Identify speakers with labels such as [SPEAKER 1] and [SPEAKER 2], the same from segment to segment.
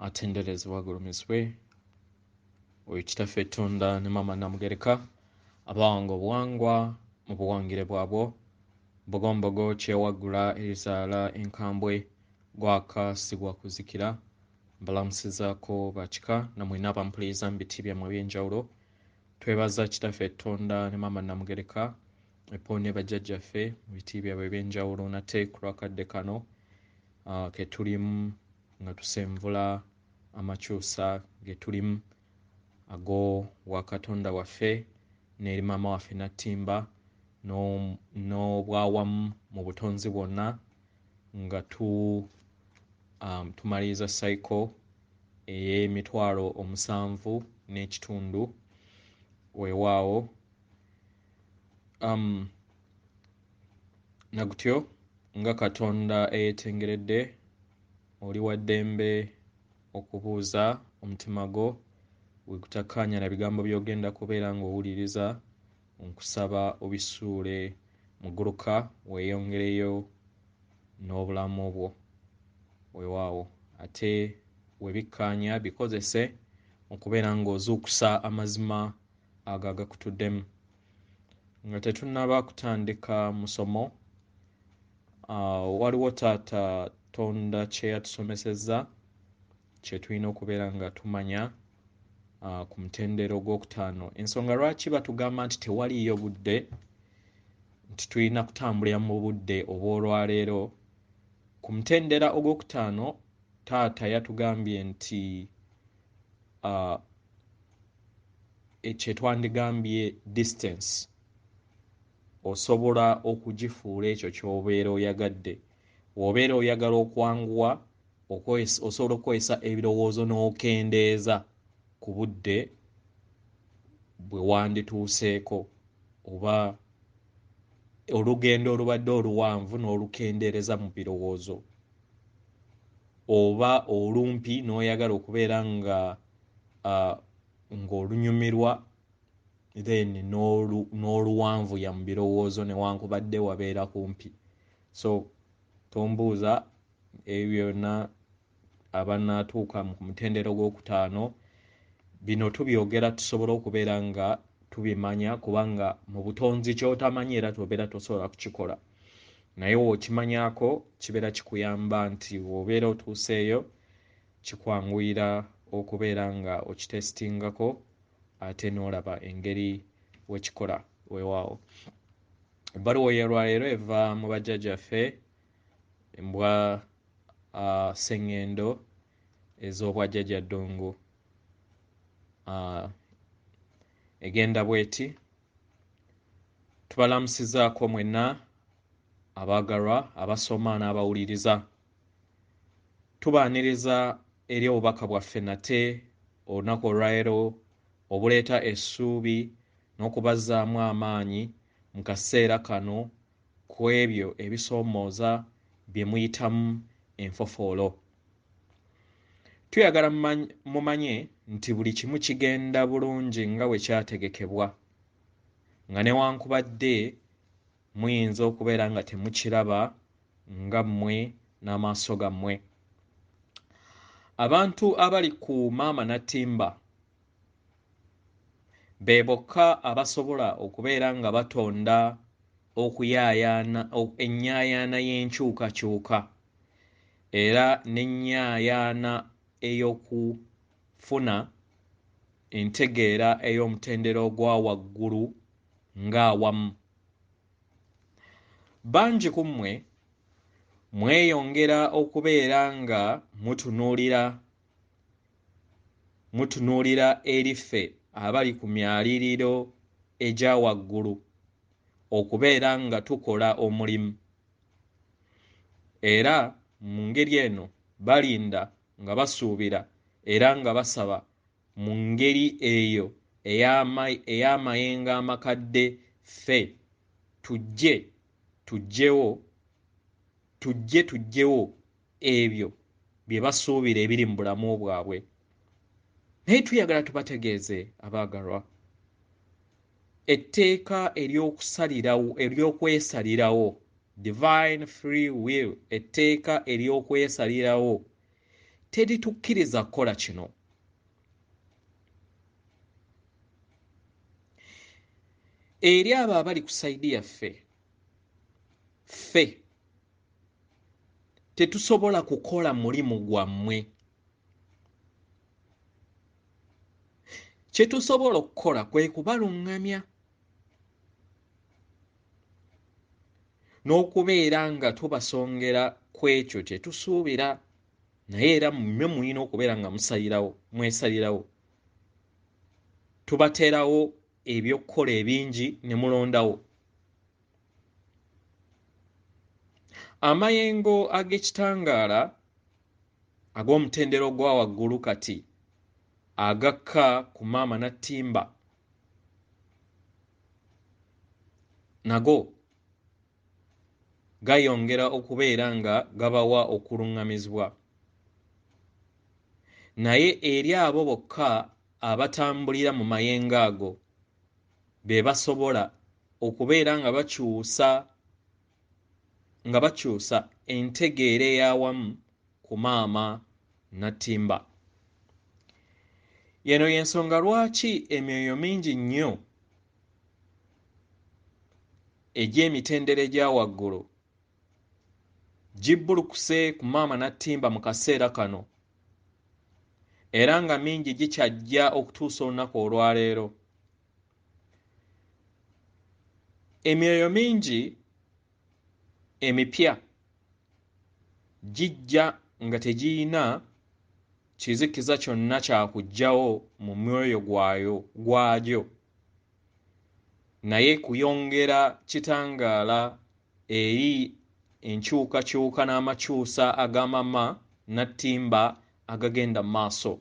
[SPEAKER 1] Atenderezebwa agulumizibwe oyo Kitaffe Tonda ne Maama Namugereka abawanga obuwangwa mu buwangire bwabwo. Mbogombogo kyewaggula erizaala enkambwe gwaka si gwa kuzikira. Mbalamusizaako bakika namwena abampuliriza mu biti byammwe eby'enjawulo. Twebaza Kitaffe Tonda ne Maama Namugereka epo ne bajjajjaffe mu biti byabwe eby'enjawulo nate ku lwakadde kano ke tulimu nga tusenvula amakyusa ge tulimu ag'obwa Katonda waffe n'eri maama waffe Nattimba n'obwawamu mu butonzi bwonna nga tumaliriza cycle ey'emitwalo omusanvu n'ekitundu. Weewaawo nagutyo nga Katonda eyeetengeredde oli wa ddembe okubuuza omutima gwo we gutakkaanya na bigambo by'ogenda kubeera ng'owuliriza. Nkusaba obisuule muguluka weeyongereyo n'obulamu bwo. Weewaawo ate we bikkaanya bikozese okubeera ng'ozuukusa amazima ago agakutuddemu. Nga tetunnaba kutandika musomo, waliwo taata Tonda kye yatusomesezza kye tulina okubeera nga tumanya ku mutendera ogwokutaano. Ensonga lwaki batugamba nti tewaliiyo budde, nti tulina kutambulira mu budde obw'olwaleero. Ku mutendera ogwokutaano taata yatugambye nti kye twandigambye distance osobola okugifuula ekyo ky'obeera oyagadde. Bw'obeera oyagala okwanguwa, osobola okukozesa ebirowoozo n'okendeeza ku budde bwe wandituuseeko oba olugendo olubadde oluwanvu n'olukendeereza mu birowoozo, oba olumpi n'oyagala okubeera nga ng'olunyumirwa then n'oluwanvuya mu birowoozo newankubadde wabeera kumpi. So tombuuza ebyo byonna abanaatuuka ku mutendera ogwokutaano. Bino tubyogera tusobole okubeera nga tubimanya, kubanga mu butonzi ky'otamanyi era tobeera tosobola kukikola, naye w'okimanyaako kibeera kikuyamba nti bw'obeera otuuseeyo kikwanguyira okubeera nga okitesitingako ate n'olaba engeri wekikola. Weewaawo ebbaluwa y'olwaleero eva mu bajjajjaffe embwa sseŋŋendo ez'obwajjajja Ddungu. Egenda bw'eti: tubalamusizaako mwenna abaagalwa abasoma n'abawuliriza. Tubaaniriza eri obubaka bwaffe nate olunaku olwaleero obuleeta essuubi n'okubazzaamu amaanyi mu kaseera kano ku ebyo ebisoomooza bye muyitamu enfofoolo. Tuyagala mumanye nti buli kimu kigenda bulungi nga bwe kyategekebwa, nga newankubadde muyinza okubeera nga temukiraba nga mmwe n'amaaso gammwe. Abantu abali ku Maama Nattimba be bokka abasobola okubeera nga batonda okuyaayaana ennyayaana y'enkyukakyuka era n'ennyayaana ey'okufuna entegeera ey'omutendera ogwa waggulu ng'awamu. Bangi ku mmwe mweyongera okubeera nga mutunuulira eri ffe abali ku myaliiriro egya waggulu okubeera nga tukola omulimu, era mu ngeri eno balinda nga basuubira era nga basaba mu ngeri eyo ey'amayengo amakadde ffe tujje tuggyewo ebyo bye basuubira ebiri mu bulamu bwabwe. Naye tuyagala tubategeeze abaagalwa etteeka ery'okwesalirawo, divine free will, etteeka ery'okwesalirawo teritukkiriza kukola kino. Eri abo abali ku sayidi yaffe, ffe tetusobola kukola mulimu gwammwe. Kye tusobola okukola kwe kubaluŋŋamya n'okubeera nga tubasongera ku ekyo kye tusuubira, naye era mmwe mulina okubeera nga mwesalirawo. Tubateerawo ebyokukola ebingi ne mulondawo. Amayengo ag'ekitangaala ag'omutendera ogwa waggulu kati agakka ku Maama Nattimba nago gayongera okubeera nga gabawa okuluŋŋamizibwa. Naye eri abo bokka abatambulira mu mayengo ago be basobola okubeera nga bakyusa entegeera ey'awamu ku Maama Nattimba. Yeno y'ensonga lwaki emyoyo mingi nnyo egy'emitendera egya waggulu gibbulukuse ku Maama Nattimba mu kaseera kano, era nga mingi gikyajja okutuusa olunaku olwaleero. Emyoyo mingi emipya gijja nga tegiyina kizikiza kyonna kyakuggyawo mu mwoyo gwagyo, naye kuyongera kitangaala eri enkyukakyuka n'amakyusa ag'Amama Nattimba agagenda mu maaso.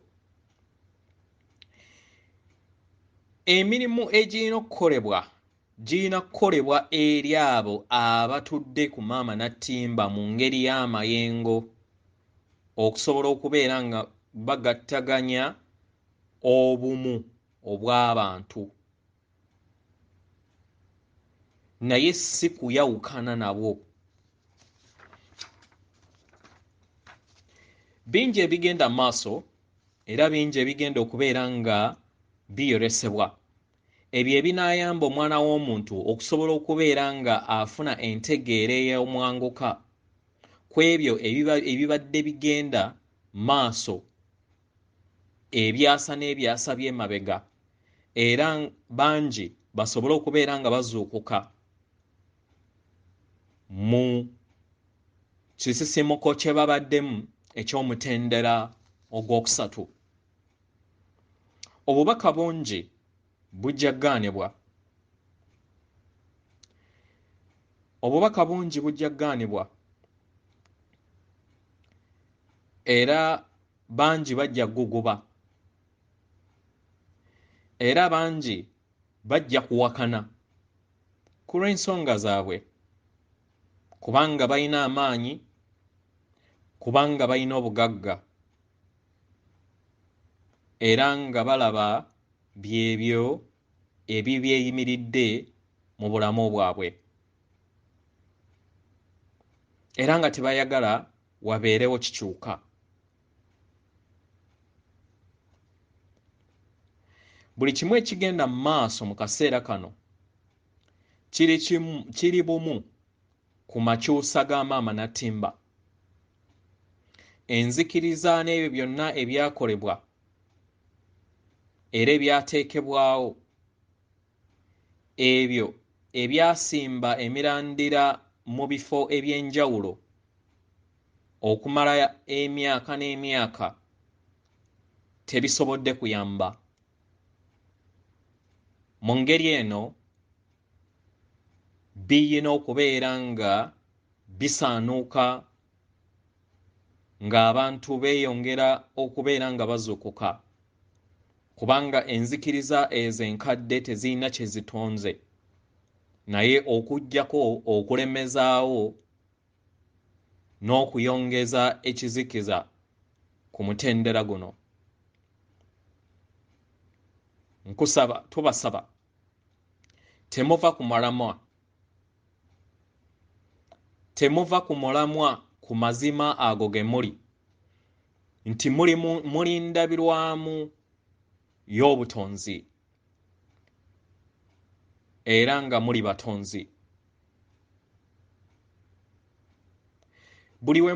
[SPEAKER 1] Emirimu egirina okukolebwa girina kukolebwa eri abo abatudde ku Maama Nattimba mu ngeri y'amayengo okusobola okubeera nga bagattaganya obumu obw'abantu, naye si kuyawukana nabwo. Bingi ebigenda mu maaso era bingi ebigenda okubeera nga biyolesebwa, ebyo ebinaayamba omwana w'omuntu okusobola okubeera nga afuna entegeera ey'omwanguka ku ebyo ebibadde bigenda maaso ebyasa n'ebyasa by'emabega, era bangi basobole okubeera nga bazuukuka mu kisisimuko kye babaddemu eky'omutendera ogwokusatu. Obubaka bungi bujja kugaanibwa. Obubaka bungi bujja kugaanibwa, era bangi bajja kuguguba, era bangi bajja kuwakana ku lw'ensonga zaabwe, kubanga balina amaanyi, kubanga balina obugagga, era nga balaba byebyo ebibyeyimiridde mu bulamu bwabwe, era nga tebayagala wabeerewo kikyuka. Buli kimu ekigenda mu maaso mu kaseera kano kiri bumu ku makyusa ga Maama Nattimba. Enzikiriza n'ebyo byonna ebyakolebwa era ebyateekebwawo, ebyo ebyasimba emirandira mu bifo eby'enjawulo okumala emyaka n'emyaka, tebisobodde kuyamba. Mu ngeri eno biyina okubeera nga bisaanuuka ng'abantu beeyongera okubeera nga bazuukuka, kubanga enzikiriza ezo enkadde tezirina kye zitonze, naye okuggyako okulemezaawo n'okuyongeza ekizikiza ku mutendera guno. Nkusaba, tubasaba, temuva ku mulamwa, temuva ku mulamwa ku mazima ago ge muli, Nti muli ndabirwamu y'obutonzi era nga muli batonzi. Buli we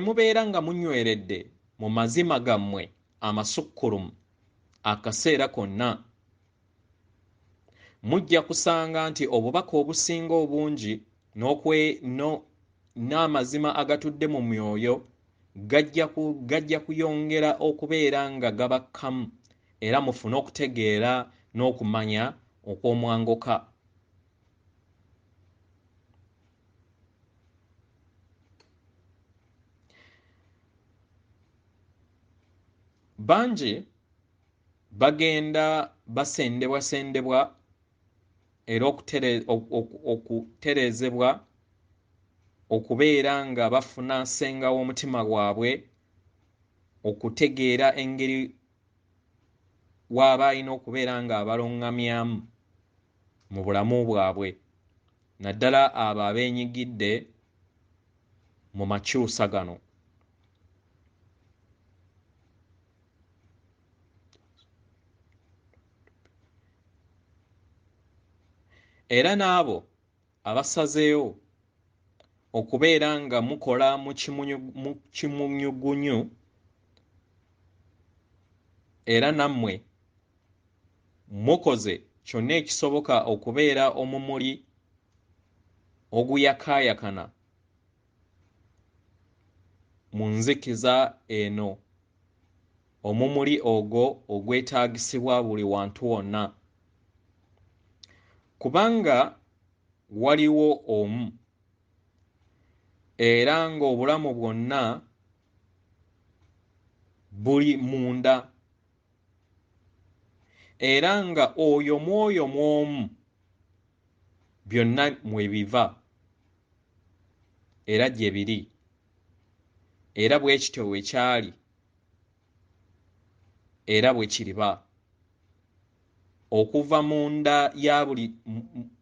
[SPEAKER 1] mubeera nga munyweredde mu mazima gammwe amasukkulumu akaseera konna, mujja kusanga nti obubaka obusinga obungi n'amazima agatudde mu myoyo gajja kuyongera okubeera nga gabakkamu, era mufune okutegeera n'okumanya okw'omwanguka. Bangi bagenda basendebwasendebwa era okutereezebwa okubeera nga bafuna ssenga w'omutima gwabwe, okutegeera engeri w'aba alina okubeera nga abalungamyamu mu bulamu bwabwe, naddala abo abeenyigidde mu makyusa gano. Era n'abo abasazeewo okubeera nga mukola mu kimunyugunyu, era nammwe mukoze kyonna ekisoboka okubeera omumuli oguyakaayakana mu nzikiza eno, omumuli ogwo ogwetaagisibwa buli wantu wonna. Kubanga waliwo omu, era ng'obulamu bwonna buli munda, era nga oyo mwoyo mw'omu byonna mwe biva era gye biri, era bwe kityo bwe kyali era bwe kiriba, okuva munda ya buli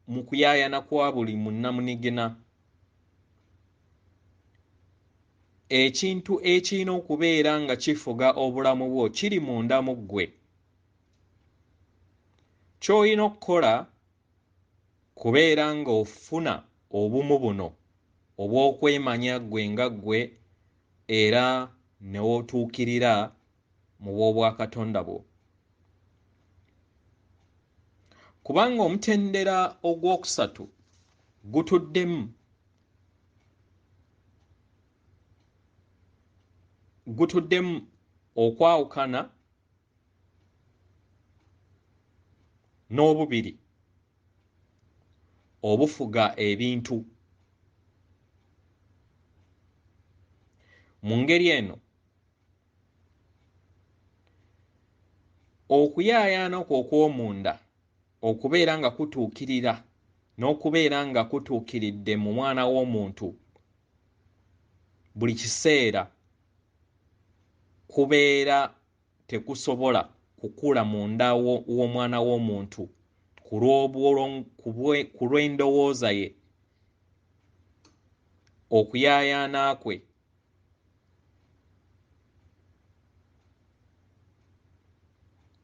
[SPEAKER 1] mu kuyaayana kwa buli munnamunigina. Ekintu ekirina okubeera nga kifuga obulamu bwo kiri munda mu ggwe. Ky'olina okukola kubeera ng'ofuna obumu buno obw'okwemanya ggwe nga ggwe, era ne w'otuukirira mu bw'obwakatonda bwo. Kubanga omutendera ogwokusatu gutuddemu okwawukana n'obubiri obufuga ebintu. Mu ngeri eno, okuyaayaana okwo okw'omunda okubeera nga kutuukirira n'okubeera nga kutuukiridde mu mwana w'omuntu buli kiseera kubeera tekusobola kukula munda w'omwana w'omuntu ku lw'endowooza ye, okuyaayaana kwe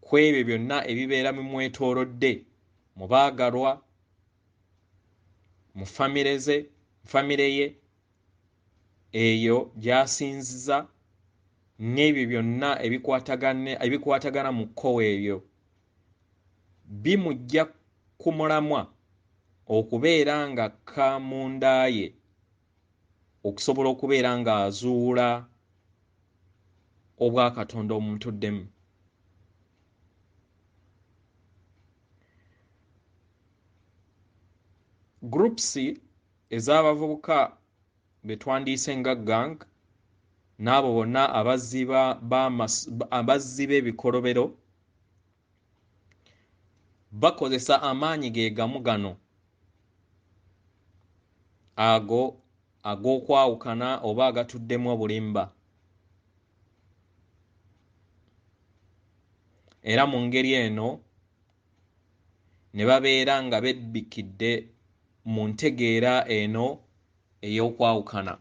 [SPEAKER 1] kw'ebyo byonna ebibeera bimwetoolodde mu baagalwa, mu famire ze, famire ye eyo gy'asinziza, n'ebyo byonna ebikwatagana mu kkowe ebyo bimujja ku mulamwa okubeera ng'akka munda ye okusobola okubeera ng'azuula obwakatonda omutuddemu. Groups ez'abavubuka be twandiise nga gang n'abo bonna abazzi b'ebikolobero bakozesa amaanyi ge gamu gano ago ag'okwawukana oba agatuddemu obulimba. Era mu ngeri eno ne babeera nga bebbikidde mu ntegeera eno ey'okwawukana.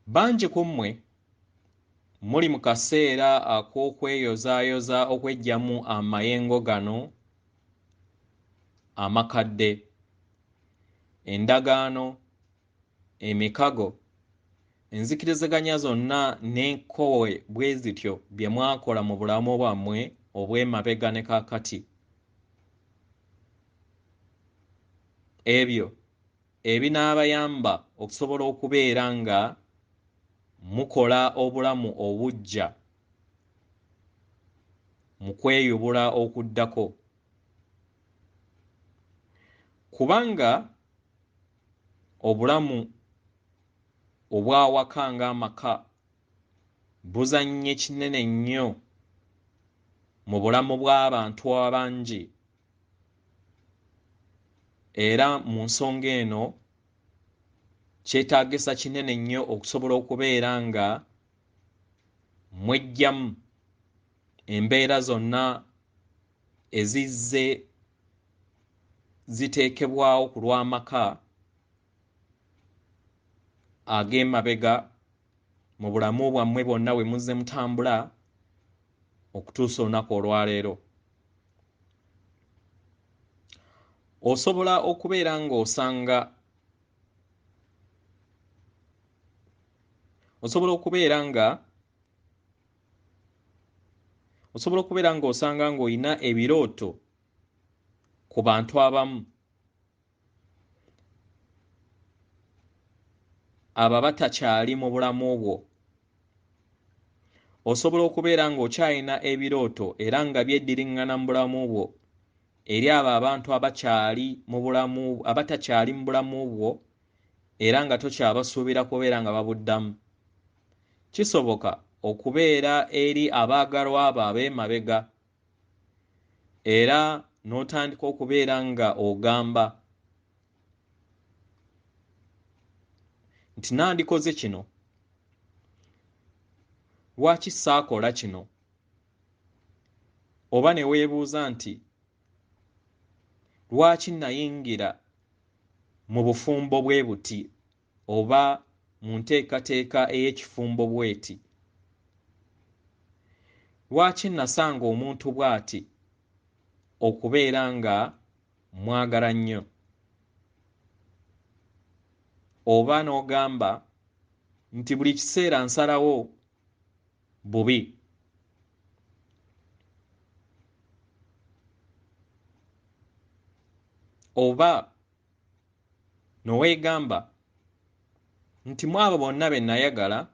[SPEAKER 1] Bangi ku mmwe muli mu kaseera ak'okweyozaayoza okweggyamu amayengo gano amakadde, endagaano, emikago, enzikiriziganya zonna n'enkowe bwe zityo bye mwakola mu bulamu bwammwe obw'emabega ne kaakati. Ebyo ebinaabayamba okusobola okubeera nga mukola obulamu obuggya mu kweyubula okuddako. Kubanga obulamu obw'awaka ng'amaka buzannye kinene nnyo mu bulamu bw'abantu abangi, era mu nsonga eno kyetaagisa kinene nnyo okusobola okubeera nga mweggyamu embeera zonna ezizze ziteekebwawo ku lw'amaka ag'emabega mu bulamu bwammwe bwonna bwe muzze mutambula okutuusa olunaku olwaleero. Osobola okubeera ng'osanga osobola okubeera nga osobola okubeera ng'osanga ng'olina ebirooto ku bantu abamu abo abatakyali mu bulamu bwo. Osobola okubeera ng'okyalina ebirooto era nga byeddiriŋŋana mu bulamu bwo eri abo abantu abakyali mu bulamu abatakyali mu bulamu bwo era nga tokyabasuubira kubeera nga babuddamu. Kisoboka okubeera eri abaagalwa abo ab'emabega era n'otandika okubeera nga ogamba nti nandikoze kino, lwaki saakola kino? Oba ne weebuuza nti lwaki nayingira mu bufumbo bwe buti oba mu nteekateeka ey'ekifumbo bw'eti? Lwaki nasanga omuntu bw'ati okubeera nga mwagala nnyo? Oba n'ogamba nti buli kiseera nsalawo bubi. Oba n'oweegamba nti mu abo bonna be nayagala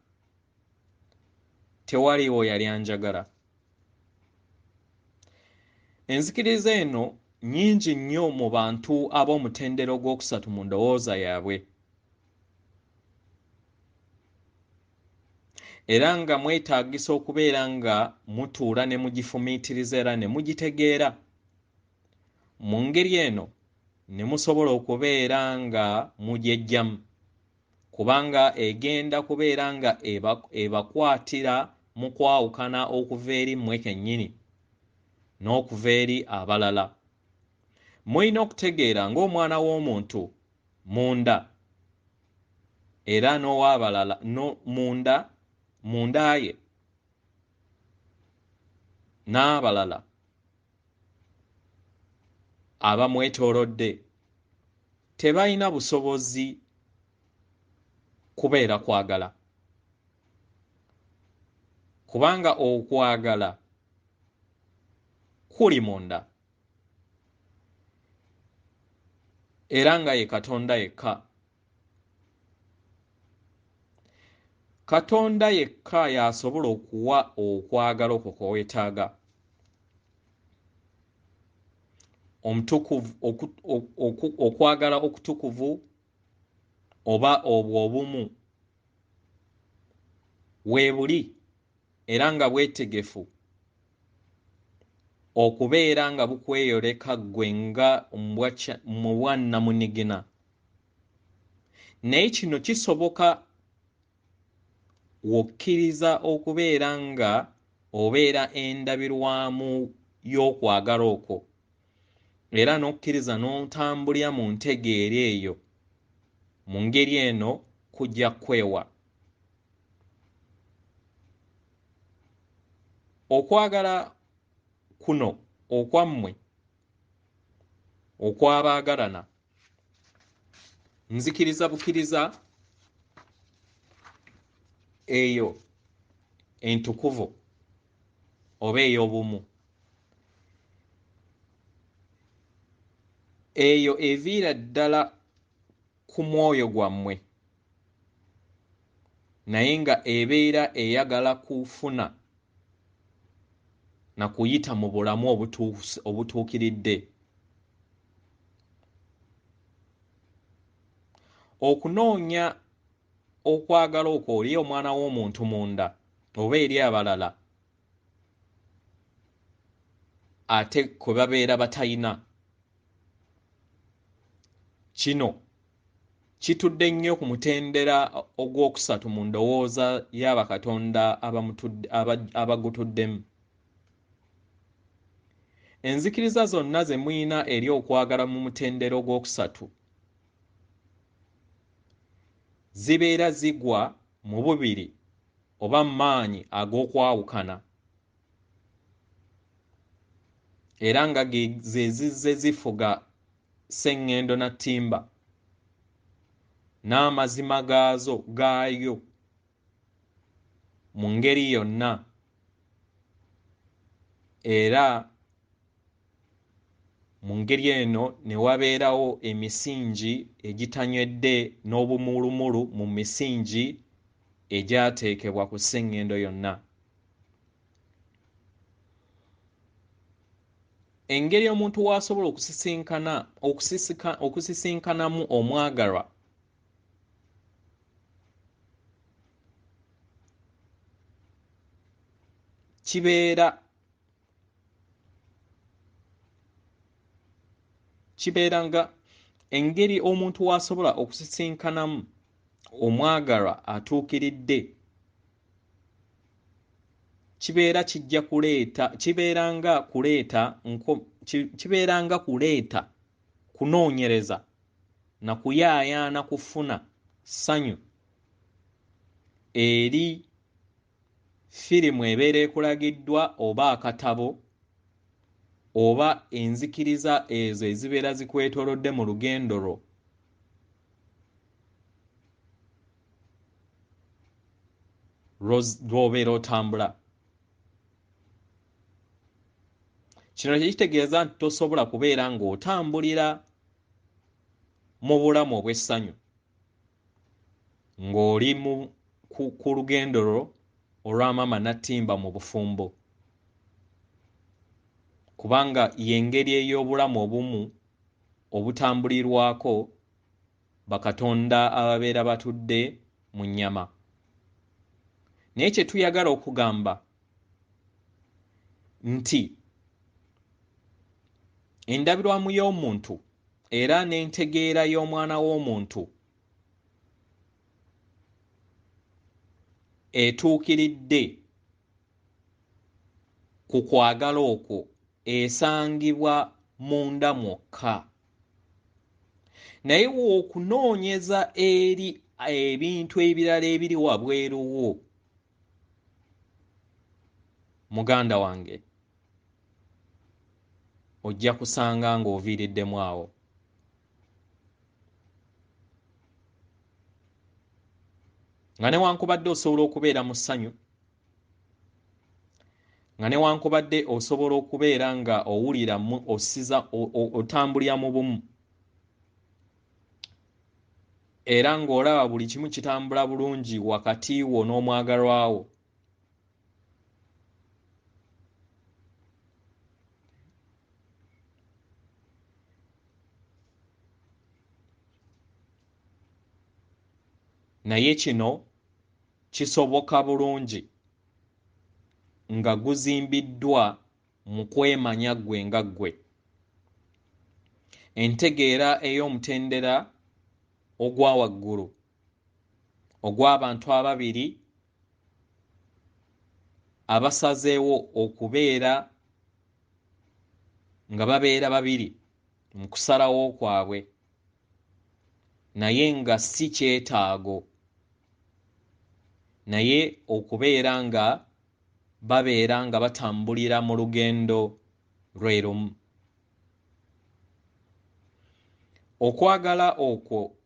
[SPEAKER 1] tewaliiwo yali anjagala. Enzikiriza eno nnyingi nnyo mu bantu ab'omutendera ogwokusatu mu ndowooza yaabwe, era nga mwetaagisa okubeera nga mutuula ne mugifumiitiriza era ne mugitegeera. Mu ngeri eno ne musobola okubeera nga mugyejjamu, kubanga egenda kubeera nga ebakwatira mu kwawukana okuva eri mmwe kennyini n'okuva eri abalala. Mulina okutegeera ng'omwana w'omuntu munda era n'ow'abalala munda ye n'abalala abamwetoolodde tebalina busobozi kubeera kwagala, kubanga okwagala kuli munda era nga ye Katonda yekka. Katonda yekka y'asobola okuwa okwagala okwo kwe weetaaga. Omutukuvu, okwagala okutukuvu oba obwo obumu weebuli era nga bwetegefu okubeera nga bukweyoleka ggwe nga mu bwannamunigina. Naye kino kisoboka w'okkiriza okubeera nga obeera endabirwamu y'okwagala okwo. Era n'okkiriza n'otambulira mu ntegeera eyo, mu ngeri eno kujja kwewa. Okwagala kuno okwammwe okw'abaagalana nzikiriza bukiriza eyo entukuvu oba ey'obumu, eyo eviira ddala ku mwoyo gwammwe, naye nga ebeera eyagala kufuna na kuyita mu bulamu obutuukiridde. Okunoonya okwagala okwo eri omwana w'omuntu munda oba eri abalala ate kwe babeera batayina, kino kitudde nnyo ku mutendera ogwokusatu mu ndowooza y'abakatonda abagutuddemu. Enzikiriza zonna ze muyina eri okwagala mu mutendera ogwokusatu zibeera zigwa mu bubiri oba mu maanyi ag'okwawukana, era nga ze zizze zifuga sseŋŋendo na ttimba n'amazima gaazo gaayo mu ngeri yonna, era mu ngeri eno ne wabeerawo emisingi egitanywedde n'obumulumulu mu misingi egyateekebwa ku sseŋŋendo yonna. Engeri omuntu w'asobola okusisinkanamu omwagalwa kibeera nga engeri omuntu w'asobola okusisinkanamu omwagalwa atuukiridde kibeera kijja kuleeta, kibeera nga kuleeta kunoonyereza na kuyaayaana kufuna ssanyu eri firimu ebeera ekulagiddwa oba akatabo oba enzikiriza ezo ezibeera zikwetoolodde mu lugendo lwo lw'obeera otambula. Kino tekitegeeza nti tosobola kubeera ng'otambulira mu bulamu obw'essanyu ng'oli ku lugendo lwo olwa maama Nattimba mu bufumbo, kubanga y'engeri ey'obulamu obumu obutambulirwako bakatonda ababeera batudde mu nnyama. Naye kye tuyagala okugamba nti endabirwamu y'omuntu era n'entegeera y'omwana w'omuntu etuukiridde ku kwagala okwo esangibwa munda mwokka. Naye okunoonyeza eri ebintu ebirala ebiri wabweru wo, muganda wange, ojja kusanga ng'oviiriddemu awo. Nga newankubadde osobola okubeera mu ssanyu, nga newankubadde osobola okubeera nga owulira osiza otambulira mu bumu, era ng'olaba buli kimu kitambula bulungi wakati wo n'omwagalwa wo, naye kino kisoboka bulungi nga guzimbiddwa mu kwemanya ggwe nga ggwe. Entegeera ey'omutendera ogwa waggulu ogw'abantu ababiri abasazeewo okubeera nga babeera babiri mu kusalawo kwabwe, naye nga si kyetaago, naye okubeera nga babeera nga batambulira mu lugendo lwe lumu. Okwagala okwo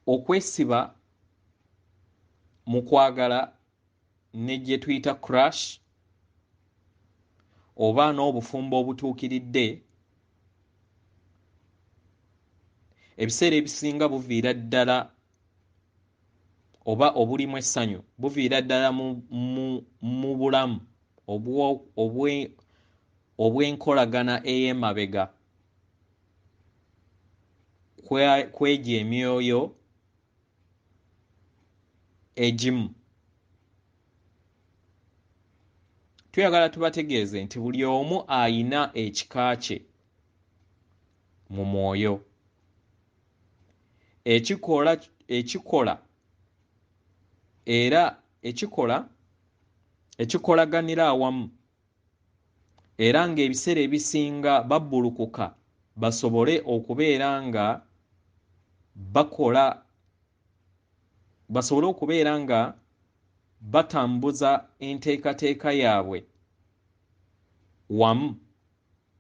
[SPEAKER 1] okwesiba mu kwagala ne gye tuyita crush oba n'obufumbo obutuukiridde, ebiseera ebisinga buviira ddala oba obulimu essanyu buviira ddala mu bulamu obw'enkolagana ey'emabega kwegyo emyoyo egimu. Tuyagala tubategeeze nti buli omu ayina ekika kye mu mwoyo, ekikola era ekikolaganira awamu, era ng'ebiseera ebisinga babbulukuka basobole okubeera nga bakola, basobole okubeera nga batambuza enteekateeka yaabwe wamu,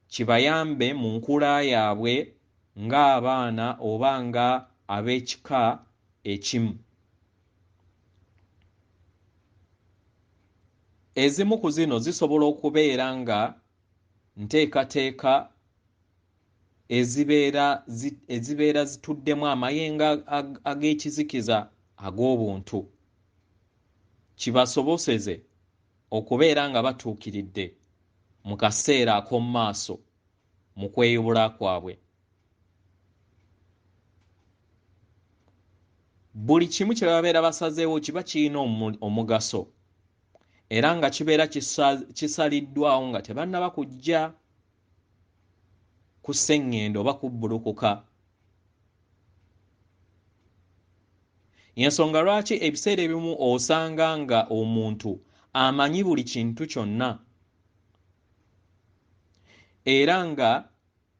[SPEAKER 1] kibayambe mu nkula yaabwe ng'abaana oba nga ab'ekika ekimu. Ezimu ku zino zisobola okubeera nga nteekateeka ezibeera zituddemu amayengo ag'ekizikiza ag'obuntu, kibasoboseze okubeera nga batuukiridde mu kaseera ak'omu maaso mu kweyubula kwabwe. Buli kimu kye babeera basazeewo kiba kirina omugaso, era nga kibeera kisaliddwawo nga tebannaba kujja ku sseŋŋendo oba kubbulukuka. Y'ensonga lwaki ebiseera ebimu osanga nga omuntu amanyi buli kintu kyonna, era nga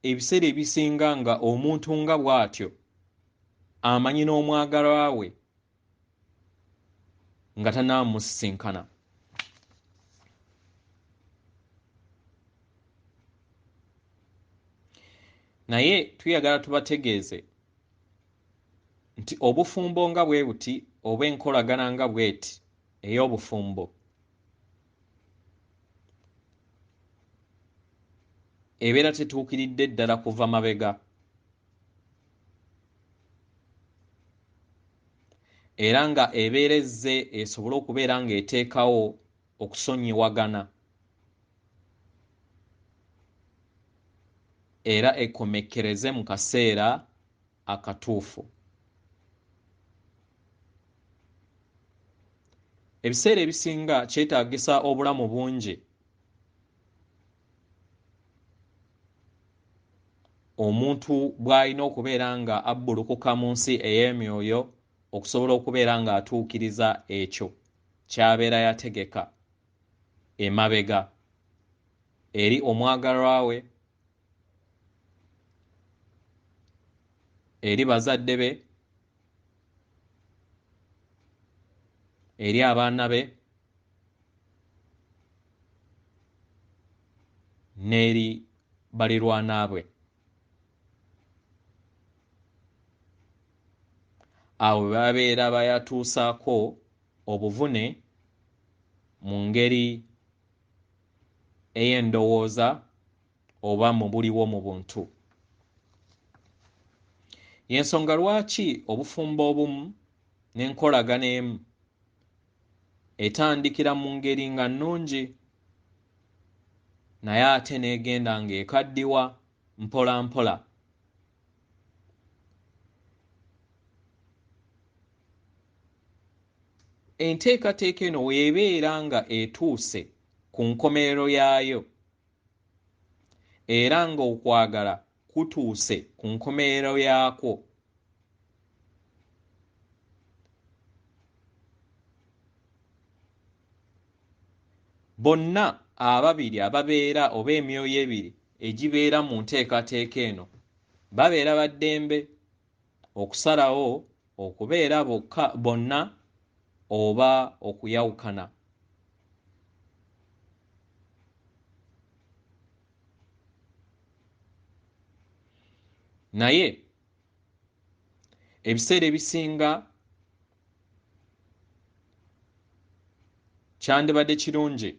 [SPEAKER 1] ebiseera ebisinga nga omuntu nga bw'atyo amanyi n'omwagalwa we nga tannamusisinkana. Naye tuyagala tubategeeze nti obufumbo nga bwe buti oba enkolagana nga bw'eti ey'obufumbo ebeera tetuukiridde ddala kuva mabega, era nga ebeera ezze esobole okubeera ng'eteekawo okusonyiwagana era ekomekkereze mu kaseera akatuufu. Ebiseera ebisinga kyetaagisa obulamu bungi omuntu bw'alina okubeera nga abbulukuka mu nsi ey'emyoyo okusobola okubeera ng'atuukiriza ekyo ky'abeera yategeka emabega eri omwagalwa we, eri bazadde be, eri abaana be, n'eri balirwana bwe. Awo babeera bayatuusaako obuvune mu ngeri ey'endowooza oba mu buliwo mu buntu. Y'ensonga lwaki obufumbo obumu n'enkolagana emu etandikira mu ngeri nga nnungi, naye ate n'egenda ng'ekaddiwa mpola mpola. Enteekateeka eno weebeera nga etuuse ku nkomerero yaayo, era ng'okwagala kutuuse ku nkomerero yaakwo, bonna ababiri ababeera oba emyoyo ebiri egibeera mu nteekateeka eno babeera ba ddembe okusalawo okubeera bokka bonna oba okuyawukana. Naye ebiseera ebisinga kyandibadde kirungi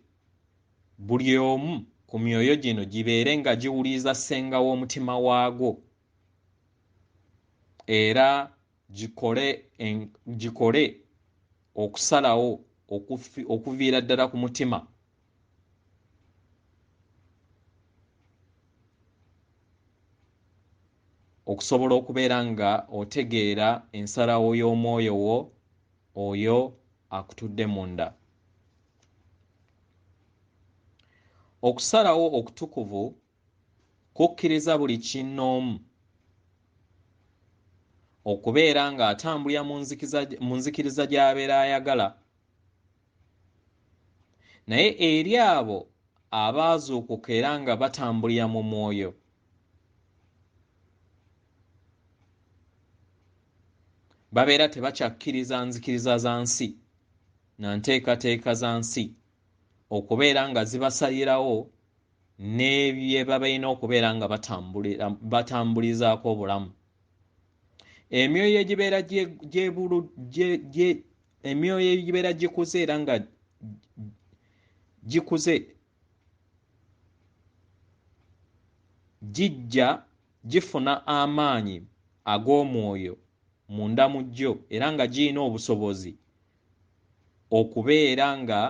[SPEAKER 1] buli omu ku myoyo gino gibeere nga giwuliriza ssenga w'omutima waagwo era gikole okusalawo okuviira ddala ku mutima. Okusobola okubeera nga otegeera ensalawo y'omwoyo wo oyo akutudde munda. Okusalawo okutukuvu kukkiriza buli kinnoomu okubeera ng'atambulira mu nzikiriza gy'abeera ayagala. Naye eri abo abaazuukuka era nga batambulira mu mwoyo, babeera tebakyakkiriza nzikiriza za nsi na nteekateeka za nsi okubeera nga zibasalirawo n'ebye babalina okubeera nga batambulizaako obulamu. Emyoyo egibeera emyoyo egibeera gikuze era nga gikuze gijja gifuna amaanyi ag'omwoyo munda mu gyo era nga girina obusobozi okubeera nga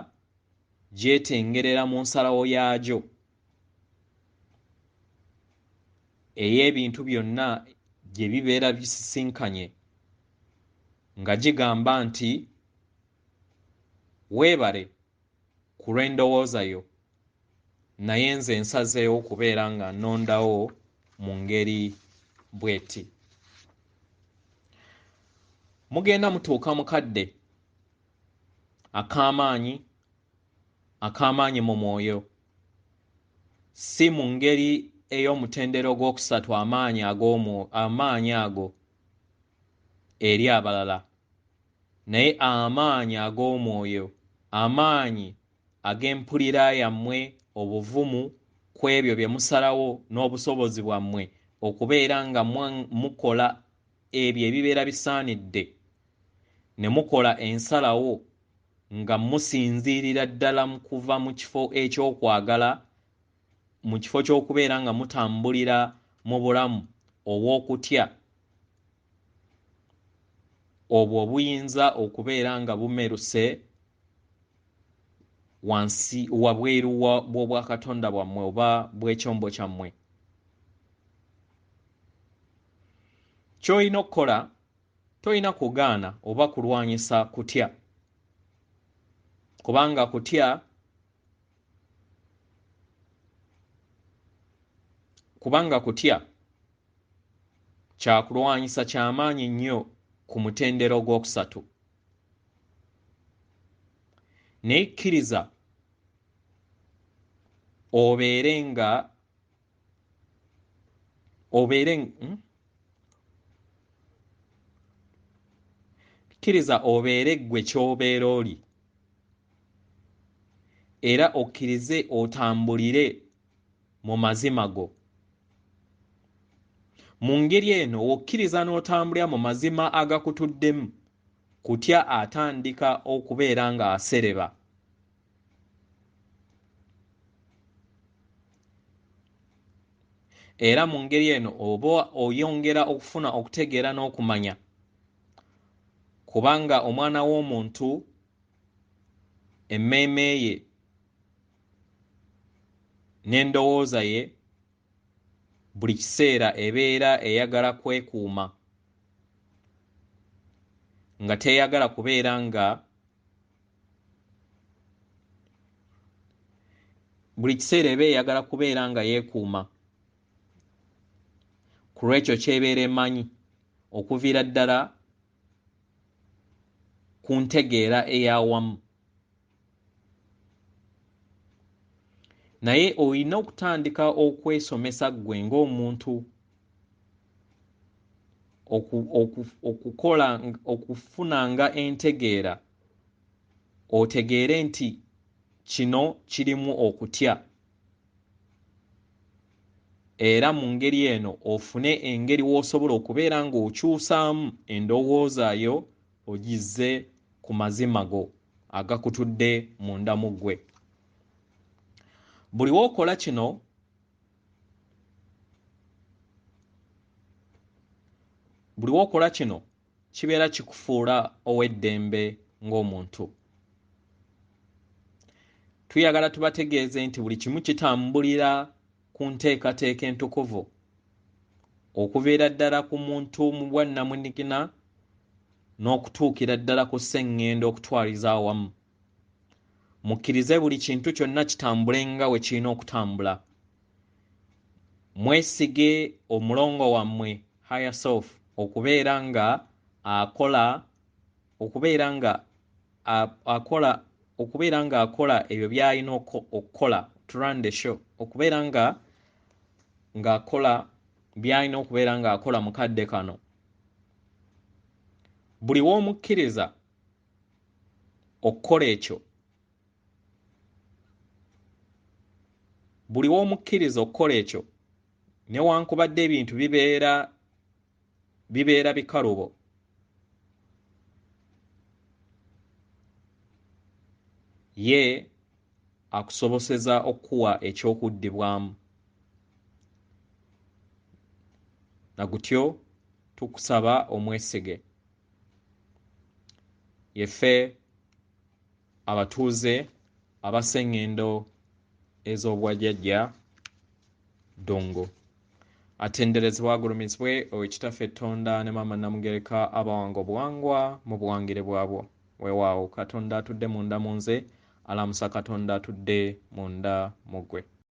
[SPEAKER 1] gyetengerera mu nsalawo yaagyo ey'ebintu byonna gye bibeera bisisinkanye, nga gigamba nti weebale ku lw'endowooza yo, naye nze nsazeewo okubeera nga nnondawo mu ngeri bw'eti. Mugenda mutuuka mu kadde ak'amaanyi mu mwoyo, si mu ngeri ey'omutendera ogwokusatu amaanyi ago eri abalala, naye amaanyi ag'omwoyo, amaanyi ag'empulira yammwe, obuvumu ku ebyo bye musalawo n'obusobozi bwammwe okubeera nga mukola ebyo ebibeera bisaanidde, ne mukola ensalawo nga musinziirira ddala mu kuva mu kifo eky'okwagala, mu kifo ky'okubeera nga mutambulira mu bulamu obw'okutya obwo obuyinza okubeera nga bumeruse wansi wabweru bw'obwakatonda bwammwe oba bw'ekyombo kyammwe. Ky'olina okukola, tolina kugaana oba kulwanyisa kutya, kubanga kutya kyakulwanyisa kyamaanyi nnyo ku mutendera ogwokusatu. Naye kkiriza obeere nga kkiriza obeere ggwe ky'obeera oli, era okkirize otambulire mu mazima go. Mu ngeri eno okkiriza n'otambulira mu mazima agakutuddemu, kutya atandika okubeera ng'asereba. Era mu ngeri eno oba oyongera okufuna okutegeera n'okumanya, kubanga omwana w'omuntu emmeeme ye n'endowooza ye buli kiseera ebeera eyagala kwekuuma, nga teyagala kubeera nga buli kiseera eba eyagala kubeera nga yeekuuma ku lw'ekyo ky'ebeera emanyi okuviira ddala ku ntegeera ey'awamu. Naye olina okutandika okwesomesa ggwe ng'omuntu okukola okufunanga entegeera, otegeere nti kino kirimu okutya, era mu ngeri eno ofune engeri w'osobola okubeera ng'okyusaamu endowooza yo ogizze ku mazima go agakutudde munda mu ggwe. Buli w'okola kino, buli w'okola kino kibeera kikufuula ow'eddembe ng'omuntu. Tuyagala tubategeeze nti buli kimu kitambulira ku nteekateeka entukuvu, okuviira ddala ku muntu mu bwannamunigina n'okutuukira ddala ku sseŋŋendo okutwaliza awamu. Mukkirize buli kintu kyonna kitambule nga we kirina okutambula. Mwesige omulongo wammwe higher self okubeera nga akola, okubeera nga akola, okubeera nga akola ebyo by'alina okukola to run the show, okubeera nga ng'akola by'alina okubeera ng'akola mu kadde kano. Buli w'omukkiriza okukola ekyo, buli w'omukkiriza okukola ekyo, newankubadde ebintu bibeera bikalubo, ye akusoboseza okukuwa ekyokuddibwamu. Na gutyo tukusaba omwesige. Yeffe abatuuze abasengendo ez'obwajjajja Ddungu. Atenderezebwa agulumizibwe Owekitaffe Ttonda ne Maama Namugereka abawanga obuwangwa mu buwangire bwabwo. Weewaawo Katonda atudde munda mu nze, alamusa Katonda atudde munda mu ggwe.